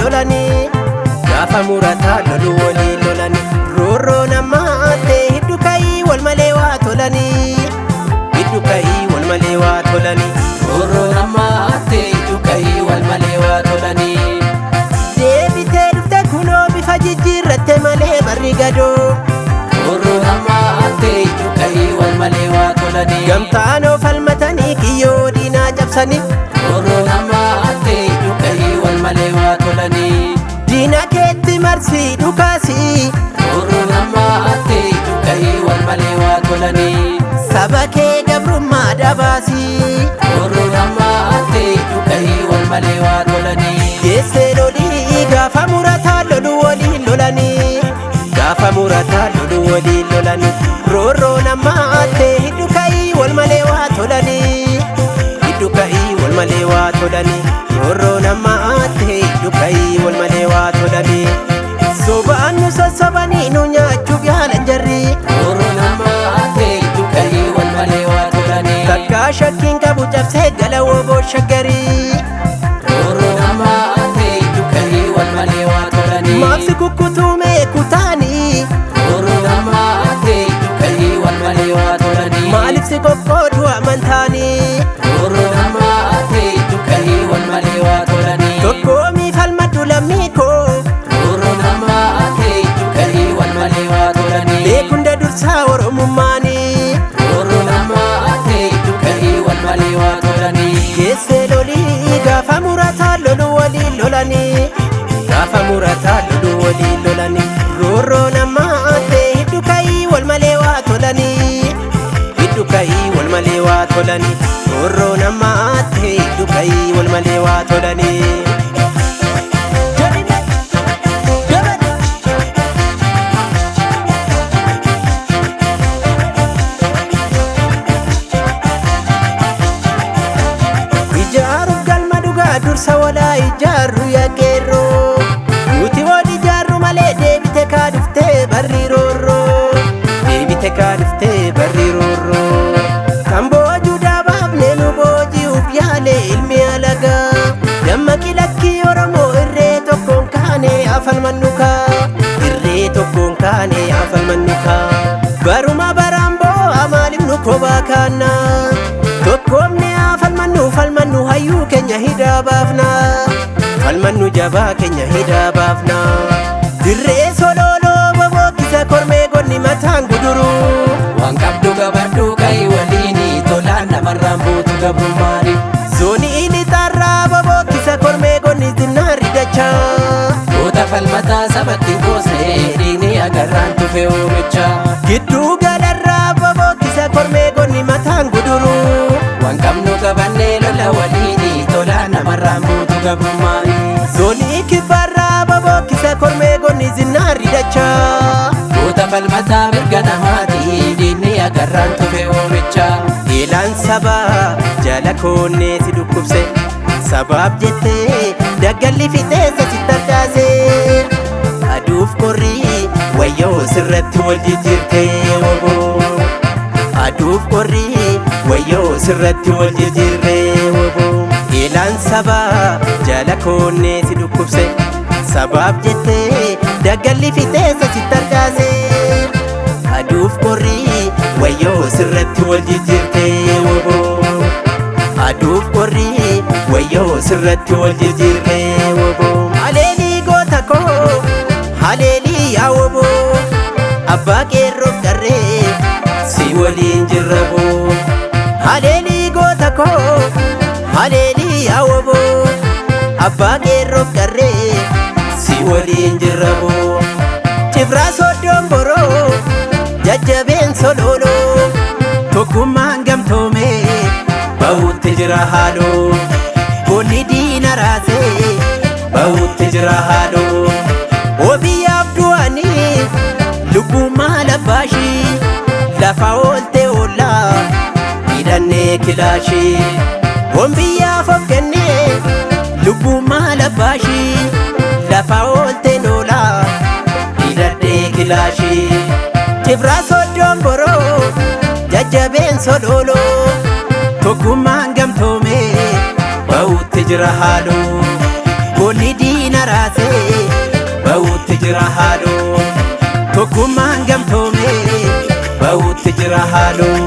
lolanii. Gaafa murataa loluu waliin lolanii. Roorroo namaa ta'e hiddu ka'ii wal malee waa tolanii. Hiddu ka'ii wal malee waa tolanii. Roorroo namaa ta'e hiddu ka'ii wal malee waa tolanii. Deebitee dhufte kunoo bifa jijjiirratte malee barri gadoo. Roorroo namaa ta'e hiddu ka'ii wal malee waa tolanii. Gamtaanoo falmatanii kiyyoo diinaa cabsanii. Roorroo namaa ta'e hiddu ka'ii wal malee waa tolanii. Diina keetti marsii dhukaasii. Roorroo namaa ta'e hiddu ka'ii wal malee waa tolanii. Saba kee gabrummaa dhabaasii. Roorroo namaa ta'e hiddu ka'ii wal malee waa tolanii. Geessee lolii gaafa murataa loluu waliin lolanii. Gaafa murataa loluu waliin lolanii. Roorroo namaa ta'e hiddu ka'ii wal malee waa tolanii. Hiddu ka'ii wal malee waa tolanii. Roorroo namaa ta'e hiddu ka'ii wal malee waa tolanii. Sobaan nu sossobanii nu nyaachuuf yaalan jarri. Roorroo namaa ta'e hiddu ka'ii wal malee waa tolanii. Takkaa shakkiin qabu cabsee gala woboo shaggarii. Roorroo namaa ta'e hiddu ka'ii wal malee waa tolanii. Maafsi kukkutuumee kutaanii. Roorroo namaa ta'e hiddu ka'ii wal malee waa tolanii. Maaliif si qoqqoodu amantaanii? Roorroo namaa ta'e hiddu ka'ii wal malee waa tolanii. Tokkoomii falmadhu lammii koo. Roorroo namaa ta'e hiddu ka'ii wal malee waa tolanii. Beekunda dursaa oromummaanii. Roorroo namaa ta'e hiddu ka'ii wal malee waa tolanii. Geessee lolii gaafa murataa loluu waliin lolanii. Gaafa murataa loluu waliin lolanii. Roorroo namaa ta'e hiddu ka'ii wal malee waa tolanii. Hiddu ka'ii wal malee waa tolanii. Roorroo namaa ta'e hiddu ka'ii wal malee waa tolanii. Ijaaruuf galma dhugaa dursa walaa ijaarru yaa qeerroo. Nuti wal ijaarru malee deebite kaa dhuftee barri roorroo. Deebite kaa dhuftee barri roorroo. Kan boojuu daabaafne nu booji'uuf yaale ilmi alagaa. Dammaqi lakkii Oromoo irree tokkoon kaane afalmannu kaa. Irree tokkoon kaane afalmannu kaa. Baruma baraan boo'a maaliif nu kophaa kaannaa? Tokkoomne haa falmannu falmannu hayyuu keenya hidhaa baafna. Falmannu jabaa keenya hidhaa baafna. Dirree sololoo bobokkisa kormee gonni mataan guduru. Waan qabdu qabadhu ka'ii waliini tolaan namarraan buutu gabrummaani. Zoonii lixaarraa bobokkisa kormee gonni zinnaarri dachaa. Goota falmataa sabatti goosne dhiigni agarraan tufe oomicha. Gidduu galarraa bobokkisa kormee gonni mataan guduru. Waan qabnu qabannee lola waliini tolaan namarraan buutu gabrummaani. Zoonii kibbaarraa bobokkisa kormee gonni zinnaarri dachaa. Goota falmataa mirga namaati dhiigni agarraan tufe oomicha. Eelaan sabaa jala koonnee si dhukkubse. Sabaaf jettee daggalli fixeensa si tarkaase. Aduuf qorrii wayyoo sirratti wal jijjiirtee woboo. Aduuf qorrii wayyoo sirratti wal jijjiirtee woboo. Eelaan sabaa jala koonnee si dhukkubse. Sabaaf jettee daggalli fixeensa si tarkaase. Aduuf qorrii wayyoo sirratti wal jijjiirtee woboo. Aduuf qorrii wayyoo sirratti wal jijjiirtee woboo. Haleelii goota koo haleelii yaa woboo. Abbaa qeerroof qarree si waliin jirra boo. Haleelii goota koo haleelii yaa woboo. Abbaa qeerroof qarree si waliin jirra boo. Cifraa sooddoon boroo jajjabeen sololoo tokkummaan gamtoomee bahuutti jira haaloo. Goonni diina raasee bahuutti jira haaloo. Obiyyaaf du'anii lubbuu maal abbaashii lafa oolte oollaa hidhannee kilaashii. Hombiyyaaf of kennee lubbuu maal abbaashii lafa oolte noolaa hidhadhee kilaashii. Cifraa sooddoon boroo jajjabeen sololoo tokkummaan gamtoomee bahuutti jira haaloo. Goonni diina diina raasee ba'uutti jira haaloo. Tokkummaan gamtoomee ba'uutti jira haaloo.